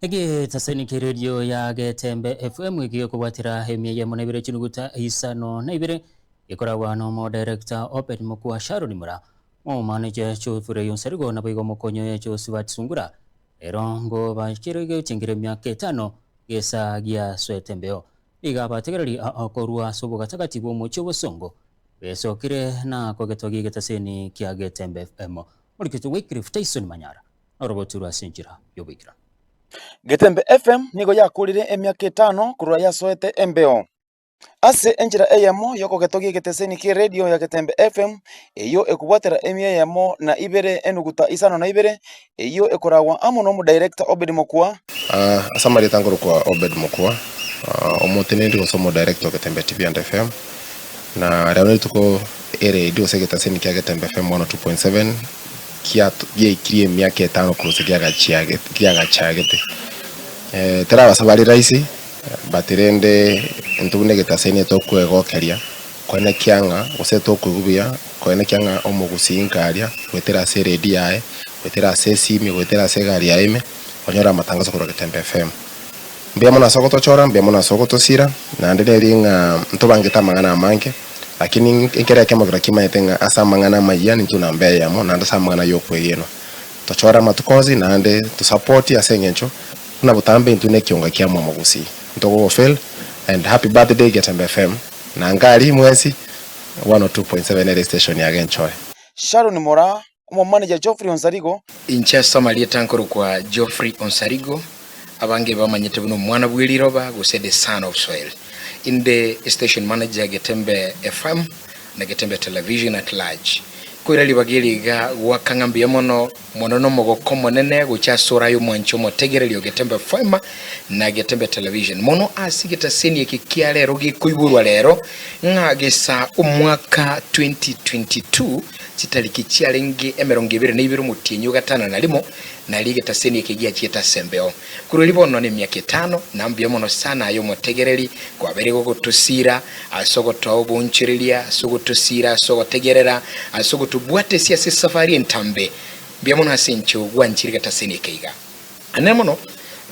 Egetaseni ki'eredio ya Getembe FM gekobwatera emia eyemo na ibere chinuguta isano na ibere gekoragwa n'omodirector Obed Mokua Sharon Mura, omomanager Geoffrey Onsarigo naboigo omokonyi oye Josephat Sungura. Ero ngobachire gechingire emiaka etano gesa giasoete mbeo. Nigo abategereri ao korwa ase obogatagati bw'omochie obosongo besokire na kogetogia egetaseni kia Getembe FM. Moriketwe Wycliffe Tyson Manyara. Norogoturwa ase enchera y'oboikeranu. Getembe FM nigo yakorire emiaka etano korwa yasoete embeo. Ase enchera eyemo y'okogetogia egeteseni ki'eredio ya Getembe FM, eyio ekobwatera emia eyemo na ibere enuguta isano na ibere, eyio ekoragwa amo n'omodirector Obed Mokua, Ase amarieta nkorokwa Obed Mokua, omoteneneri gose omodirector o Getembe TV and FM, na rero nerituko eredio gose egeteseni kia Getembe FM 102.7 giaikirie emiaka etano korwa ase kiagachagete. Terabasa bare rahisi but rende intwe buna egetaseni tokwegokeria koenekia ng'a gose tokoigwa buya koenekia ng'a omogusii nkaria goetera ase eredio yaye, goetera ase esimi, goetera ase egari yaye ime, onyore amatangazo korwa Getembe FM. Mbuya mono ase ogotochora, mbuya mono ase ogotosira, naende neri ng'a ntobangete amang'ana amange, lakini ekero ekemo kero kimanyete ng'a ase amang'ana amayia nintwe namba eyemo, naende ase amang'ana y'okwegenwa. Tochore amatuko onsi naende tosapotie ase eng'encho buna botambe intwe nekionga kia mwamo gusii. Ntogogofail and happy birthday Getembe FM na ngari mwensi 102.7 ere station ya Genchore. Sharon Moraa, Omomaneja Geoffrey Onsarigo. Inche ase amarieta nkorokwa Geoffrey Onsarigo, abange bamanyete buna omwana bwe riroba gose the son of soil. Inde station manager Getembe FM na Getembe Television at large. Koira ribaga eri iga goaka ng'a mbuya mono mono nomogoko omonene gocha ase ore aye omwanchi omotegereri o Getembe FM na Getembe Television. Mono ase egetaseni eke kia rero gekoiborwa rero ng'a gesa omwaka 2022 Chitariki chiarenge emerongo ebere na ibere omotienyi o gatano na rimo, nario egetaseni eke giachiete ase embeo. Korwa erio bono nemiaka etano, na mbuya mono sana aye omotegereri, kwabeire gogotosiira ase ogotoa oboonchoreria, ase ogotosiira ase ogotegerera, ase ogotobwatesia ase esafari entambe. Mbuya mono ase inche gwanchire egetaseni eke iga. Anene mono,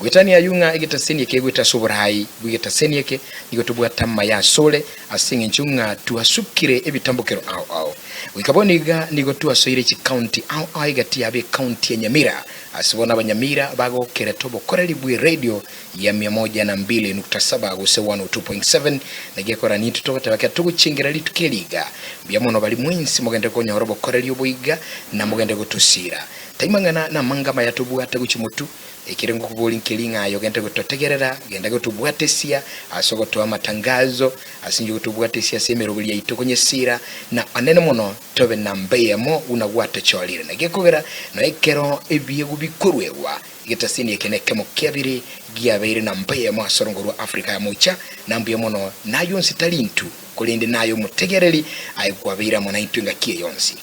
goetania ayio ng'a egetaseni eke egoeta ase oboraai bw'egetaseni eke, nigo tobwate amaya asore, ase engencho ng'a twasukire ebitambokero ao ao. Goika bono iga nigo twasoire chikaunti ao ao egati yabo ekaunti ya Nyamira, ase bono abanyamira bagokerete obokoreri bw'eradio ya mia moja na mbili nukta saba gose 102.7, na gekora nintwe togoteba ekero togochengera rituko eri iga, mbuya mono baria mwensi mogende konyora obokoreri obo iga na mogende gotosiira. Tai mang'ana namanga amaya tobwate gochia motu, ekere ngokobori nkeri ng'a aye ogende gototegerera, genda gotobwatesia ase ogotoa amatangazo, ase inche gotobwatesia ase emeroberi yaito konyesira, na anene mono tobe namba eyemo buna gwatochorire. Naki gekogera nonya ekero ebiegwa bikoruegwa, egetasini eke nekemo kiabere giabeire namba eyemo ase orongo rwa Afrika ya Mocha, na mbuya mono naye onsi tari intwe, korende naye omotegereri, aye kwabeire amo naintwe engaki eye yonsi.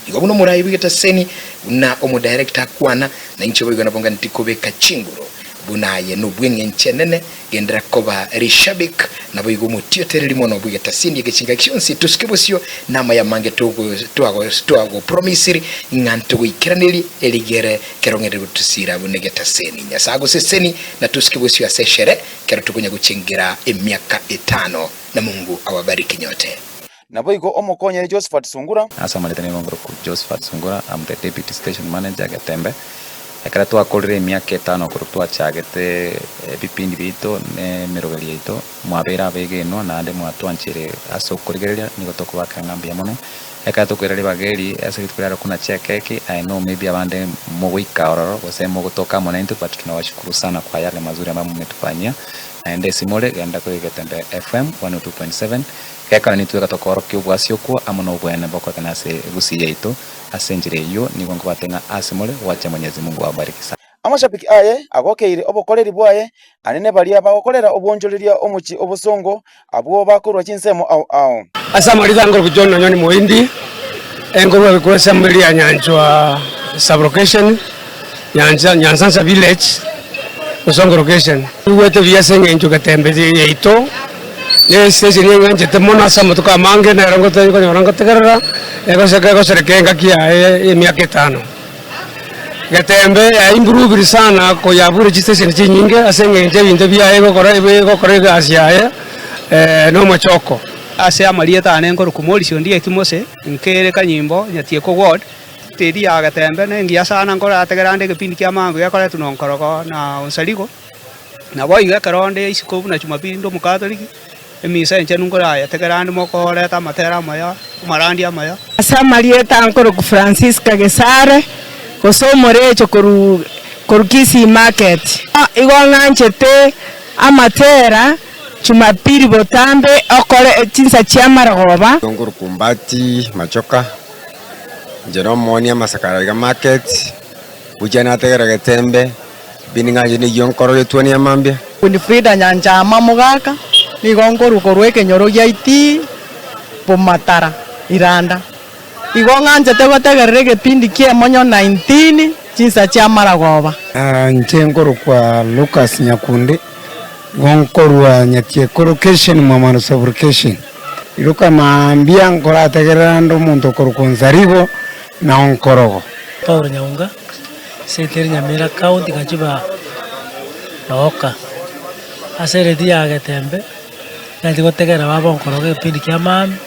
Igo buna omorai bw'egetaseni, buna omodirector akwana, na inche boigo nabo nganeti kobeka chinguru buna aye nobw'eng'encho enene, genderera koba rishabik, naboigo omotiotereri mono bw'egetaseni eke chingaki chionsi tosuke bosio namaya amange twagopromisiri ng'a ntogoikeraneri erigere kero ng'ende gotosira buna egetaseni. Nyasae agoseseni na tosuke bosio ase eshere kero tokonya gochengera emiaka etano na Mungu awabariki nyote. Naboigo omokonyere Josephat Sungura. Ase amarieta nigo nkorokwa Josephat Sungura, am the deputy station manager Getembe. Ekero twakorire emiaka etano korwa twachagete ebipindi biaito na emeroberi yaito, mwabeire abegenwa naende mwatwancheire ase okorigereria, nigo tokobakera ng'a mbuya mono. Ekero tokoira ribaga eri ase rituko riarero konacha ekeki, I know maybe abande mogoika ororo gose mogotoka amo naintwe but tunawashukuru sana kwa yale mazuri ambayo mumetufanyia. Naende ase more, genda kore Getembe FM 102.7. Gekana nitwe gatokoorokia obwasi okwo amo nobweene bokorekana ase egusii yaito. Ase enchera eyio nigo nkobate ng'a ase more gwacha Mwenyezi Mungu ababariki sana. Amashabiki aye agokeire obokoreri bwaye, anene baria bagokorera obwonchoreria omochie obosongo, abwo bakorwa chinsemo ao ao. Ase amarieta nkorokwa John Onyoni Moindi, enkorwa korwa ase ria Nyanchwa sub-location, Nyancha Nyansansa village, Bosongo location. Igwete buya ase eng'encho getembe yaito, na estation eng'anchete mono ase amatuko amange nero ngote nkonyora ngotegerera, egoseka egoserekea engaki yaye ya emiaka etano. Getembe ya improved sana koyabura chistation chinyinge ase eng'encho ebinto biaye egokora egokora egasi yaye na omochoko. Ase amarieta aane nkorokwa Morris Ondieki Mose, nkere Kanyimbo, Nyatieko Ward, Teri ya Getembe nengiya sana nkorategere ande egepindi kia mambo gekoretwa na Onkorogo na Onsarigo. Naboigo ekero onde isiko buna Jumapili inde Omokatoliki, emisa enchenu nkorayetegere ande mokoreta amatera amaya, amarandia amaya. Ase amarieta nkorokwa Francisca Gesare, gose omorecho korwa korwa Kisii Market. Igo ng'anchete amatera Jumapili botambe okore chinsa chia amarogoba. Nkorokwa Mbati Machoka, inche nomoonia amasakara iga market, gochia nategera getembe. Bing'anche neyio nkorora etuoni ya mambia. Winifrida Nyanchama Mogaka, nigo nkorwa korwa ekenyoro gia Itii, Bomatara, Iranda. Igo ng'anchete gotegerera egepindi ki'emonyo 19 chinsa chia maragoba. Inche nkorokwa Lucas Nyakundi, igo nkorwa Nyatieko location, Mwamano sub-location. Iroka mambia nkorategerera ande omonto okorokwa Onsarigo na Onkorogo. Paul Nyaunga, Ase eri Nyamira County Gachuba Nooka, ase eredi ya Getembe, nachi gotegerera baba onkoroga egepindi kia maambia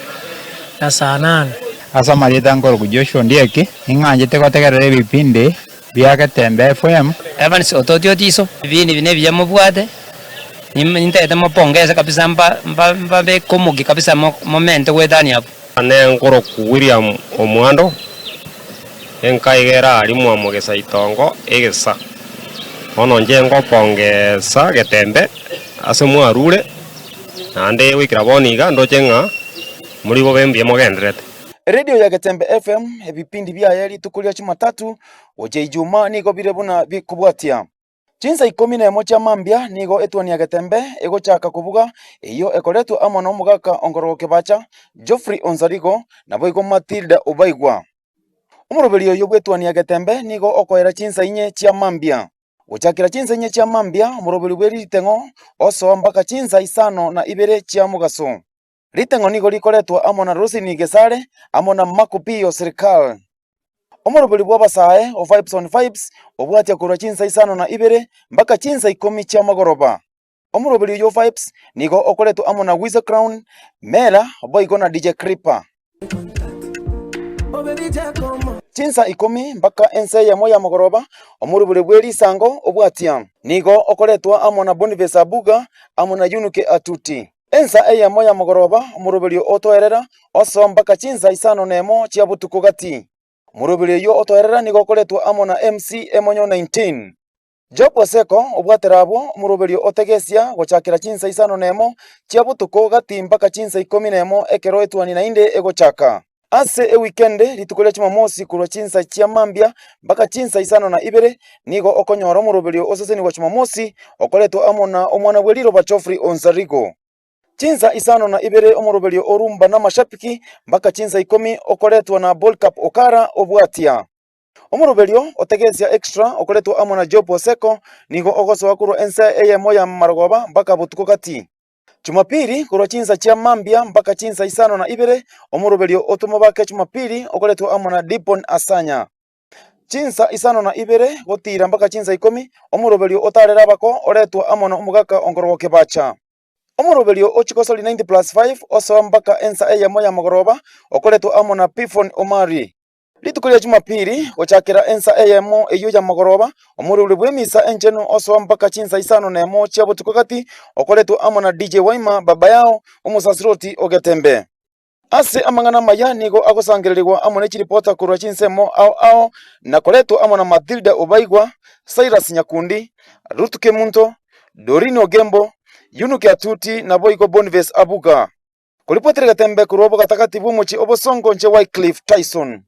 na saa nane. Ase amarieta nkorokwa Joshua Ondieki, ning'anchete gotegerera ebipindi bia Getembe FM. Evans Ototi Otiso, Ebindi ebi nebiya mobwate, nintagete mopongese kabisa mba mba mbabeke omokia kabisa momente goetania abwo. Ane nkorokwa William Omwando, enka iga ere aria mwamogesa itongo egesa. Bono inche ngopongesa getembe ase mwarure, naende goikera bono iga ndoche ng'a mori bobe mbuya mogendererete. Eredio ya Getembe FM, ebipindi biaye rituko ria Jumatatu gochia Ijumaa nigo bire buna bikobwatia. Chinsa ikomi nemo chia mambia nigo etuoni ya Getembe egochaka kobuga, eyio ekoretwa amo nomogaka Onkorogo Kebacha, Geoffrey Onsarigo, naboigo Matilda Obaigwa. Omoroberi oyio bw'etuoni ya Getembe nigo okoera chinsa inye chia mambia. Gochakera chinsa inye chia mambia, omoroberi bwe riteng'o osoa mpaka chinsa isano na ibere chia mogaso. Riteng'o nigo rikoretwa amo na Roselyn Gesare amo na Marco Pio Sirkal. Omoroberi bw'abasae o Vibes on Vibes obwatia korwa chinsa isano na ibere mpaka chinsa ikomi chiamagoroba. Omoroberi oyio o Vibes nigo okoretwa amo na Weasel Crown, Mela boigo na DJ Creeper. Chinsa ikomi mpaka ensa eyemo ya mogoroba, omoroberi bwe risango obwatia. Nigo okoretwa amo na Boniface Abuga amo na Yunuke Atuti. Ensa eyemo ya mogoroba omoroberio otoerera, osoa mpaka chinsa isano nemo chia botuko gati. Omoroberio oyio otoerera nigo okoretwa amo na MC Emonyo 19. Job Oseko obwatera abwo omoroberio otegesia gochakera chinsa isano nemo chia botuko gati mpaka chinsa ikomi nemo ekero etuani naende egochaka. Ase ewikende, rituko ria Chumamosi korwa chinsa chia mambia mpaka chinsa isano na ibere, nigo okonyora omoroberio osesenigwa Chumamosi, okoretwa amo na omwana bwe riroba Geoffrey Onsarigo. Chinsa isano na ibere omoroberio o Rumba n'amashabiki mpaka chinsa ikomi okoretwa na Bolcap Okara obwatia. Omoroberio otegesia Extra okoretwa amo na Job Oseko nigo ogosoa korwa ensa eyemo ya marogoba mpaka botuko gati. Chumapiri, korwa chinsa chia mambia mpaka chinsa isano na ibere, omoroberio otomobake Chumapiri okoretwa amo na Dibon Asanya. Chinsa isano na ibere gotiira mpaka chinsa ikomi, omoroberio otarere abako oretwa amo na omogaka onkorogo Kebacha. Omoroberio o chikosori 90+5 osoa mpaka ensa eyemo ya mogoroba okoretwa amo na Pifon Omari. Rituko ria Jumapili, gochakera ensa eyemo eyio ya mogoroba, omorwori bw'emisa enchenu osoa mpaka chinsa isano nemo chia botuko gati, okoretwe amo na DJ Waima, baba yao, omosasiroti o Getembe. Ase amang'ana amaya nigo agosangererigwa amo ne chiripota korwa chinsemo ao ao na koretwa amo na Mathilda Obaigwa, Cyrus Nyakundi, Ruth Kemunto, Doreen Ogembo, Yunuke Atuti naboigo Boniface Abuga. Koripotera Getembe korwa obogatagati bw'omochie o Bosongo inche Wycliffe Tyson.